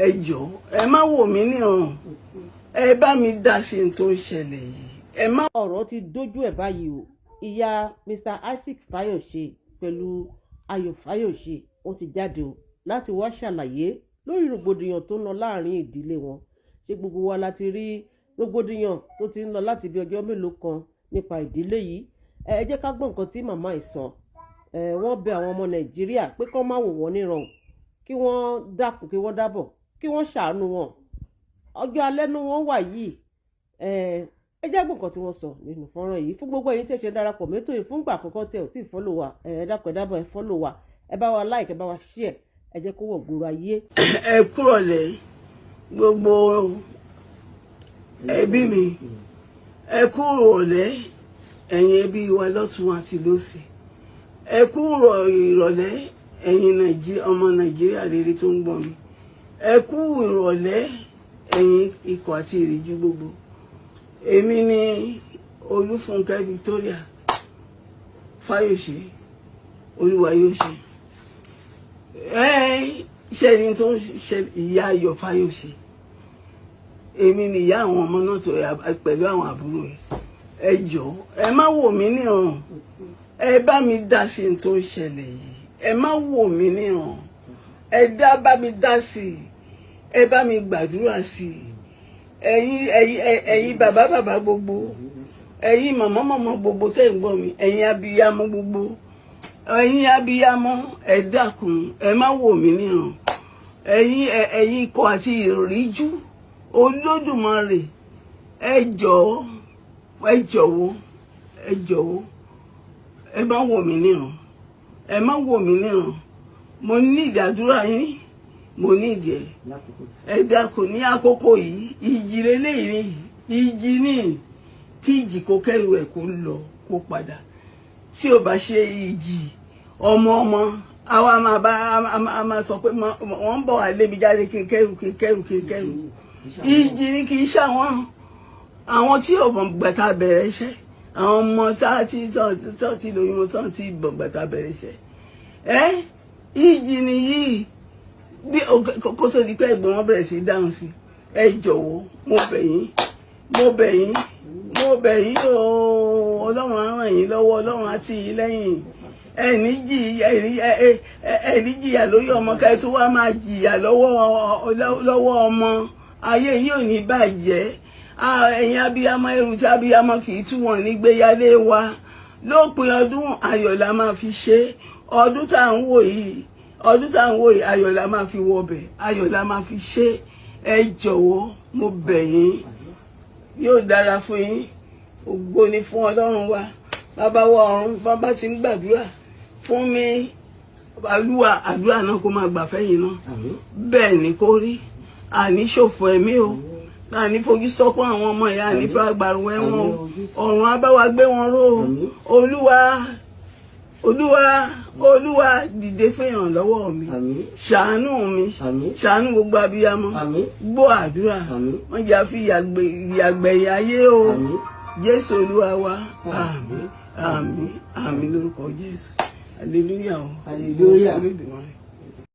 Ẹ jọ̀ọ́, ẹ má wò mí níran, ẹ bá mi dá sí n tó ń ṣẹlẹ̀ yìí. Ẹ má. Ọ̀rọ̀ ti dójú ẹ̀ báyìí o. Ìyá Mr Isaac Fayose pẹ̀lú Ayọ̀ Fayose, wọ́n ti jáde o láti wá ṣàlàyé lórí rògbòdìyàn tó ń lọ láàrin ìdílé wọn. Ṣé gbogbo wa la ti rí rògbòdìyàn tó ti ń lọ láti bí ọjọ́ mélòó kan nípa ìdílé yìí? Ẹ jẹ́ ká gbọ́ nǹkan tí màmá yìí sọ. Ẹ wọ́n bẹ àwọn ọmọ Nàìjíríà pé kán má wò wọ́n níran o, kí wọ́n dákun, kí wọ́n dábọ̀, kí wọ́n ṣàánú wọn. Ọjọ́ alẹ́ ní wọ́n wà yìí. Ẹ jẹ́ gbọ́ nǹkan tí wọ́n sọ nínú fọ́nrán yìí. Fún gbogbo ẹ̀yin tí ẹ ṣe darapọ̀ mẹ́tò yìí fúngbà àkọ́kọ́, tí ẹ ò tí ì follow wa, ẹ dákun, ẹ dábọ̀, ẹ follow wa, ẹ bá wa like, ẹ bá wa share, ẹ jẹ́ kó wọ̀ gbòòrò ayé. Ẹ kúrọ̀lẹ́, gbogbo ẹbí mi. Ẹ kúrọ̀lẹ́, ẹ̀yin ẹbí wa lọ́tún àti lósì. Ẹ kúrọ̀ ìrọ̀lẹ́, ẹ̀yin ọmọ Nàìjíríà rere tó ń gbọ́ mi. Ẹ kú ìrọ̀lẹ́, ẹ̀yin ikọ̀ àti ìrìjú gbogbo. Èmi ni Olúfúnkẹ́ Victoria Fáyọ̀ṣe. Olúwa yóò ṣe ẹ ṣe ni tó ń ṣe. Ìyá Ayọ̀ Fáyọ̀ṣe, èmi ni ìyá àwọn ọmọ náà tó pẹ̀lú àwọn àbúrò ẹ̀. Ẹ jọ̀ọ́, ẹ má wò mí níran, ẹ bá mi dá sí n tó ń ṣẹlẹ̀ yìí. Ẹ má wò mí níran, ẹ dá bá mi dá sí i, ẹ bá mi gbàdúrà sí i. Ẹ̀yin bàbá bàbá gbogbo, ẹ̀yin màmá màmá gbogbo tẹ́ ń gbọ́ mi, ẹ̀yin abiyamọ gbogbo, ẹ̀yin abiyamọ, ẹ dákun, ẹ má wò mí níran. Ẹ̀yin ikọ̀ àti ìríjú Olódùmarè, ẹ jọ̀ọ́, ẹ jọ̀wọ́, ẹ jọ̀wọ́, ẹ má wò mí níran, ẹ má wò mí níran. Mo ní ìdádúrà yín, mo ní ìdí ẹ. Ẹ dákun, ní àkókò yìí, ìjì lélẹ́yìí ní ìjì ní kí ìjì kó kẹ́rù ẹ̀ kó lọ, kó padà. Tí ò bá ṣe ìjì, ọmọ ọmọ àwa máa bá a máa sọ pé wọ́n ń bọ̀ wá lé mi jáde, kí n kẹ́rù, kí n kẹ́rù, kí n kẹ́rù. Ìjì ni, kì í ṣàwọn àwọn tí ò mọ̀ gbàtà bẹ̀rẹ̀ iṣẹ́, àwọn ọmọ tá ti tọ́ ti lóyún wọn tán ti bọ̀ gbàtà bẹ̀rẹ̀ iṣẹ́ ẹ. Ìjì nìyí bí kó tó di pé ẹ̀gbọ́n wọn bẹ̀rẹ̀ sí dáhùn sí. Ẹ jọ̀wọ́, mo bẹ̀ yín, mo bẹ̀ yín, mo bẹ̀ yín o. Ọlọ́run á ràn yín lọ́wọ́, Ọlọ́run á tì yín lẹ́yìn. Ẹni jìyà lórí ọmọ ká ẹ tó wá máa jìyà lọ́wọ́ ọmọ. Ayé yín ò ní bàjẹ́. Ẹ̀yin abiyamọ, ẹrù tí abiyamọ kì í tú wọn nígbéyàlé wa. Lópin ọdún, ayọ̀ la máa fi ṣe ọdún tá à ń wò yìí. Ọdún tá à ń wò yìí, ayọ̀ la máa fi wọbẹ̀, ayọ̀ la máa fi ṣe. Ẹ jọ̀wọ́, mo bẹ̀ yín. Yóò dára fún yín. Ògo ni fún Ọlọ́run wa, bàbá wa ọ̀run. Bàbá ti ń gbàdúrà fún mi, àdúrà, àdúrà náà kó máa gbà fẹ́yìn náà. Bẹ́ẹ̀ ni kó rí. Àní ṣòfò ẹ̀mí o, àní fojú sọ́kún àwọn ọmọ ìyá, àní fẹ́ agbàrún ẹ̀wọ̀n o. Ọ̀run á bá wa gbé wọn ró o. Olúwa, Olúwa, Olúwa, dìde fún ìrànlọ́wọ́ mi, ṣàánú mi, ṣàánú gbogbo abiyamọ. Gbọ́ àdúrà, wọ́n jẹ́ àfi ìyàgbẹ̀yìn ayé o. Jésù Olúwa wa, àmín, àmín, àmín lórúkọ Jésù. Hallelujah o. Hallelujah. Olódùmarè.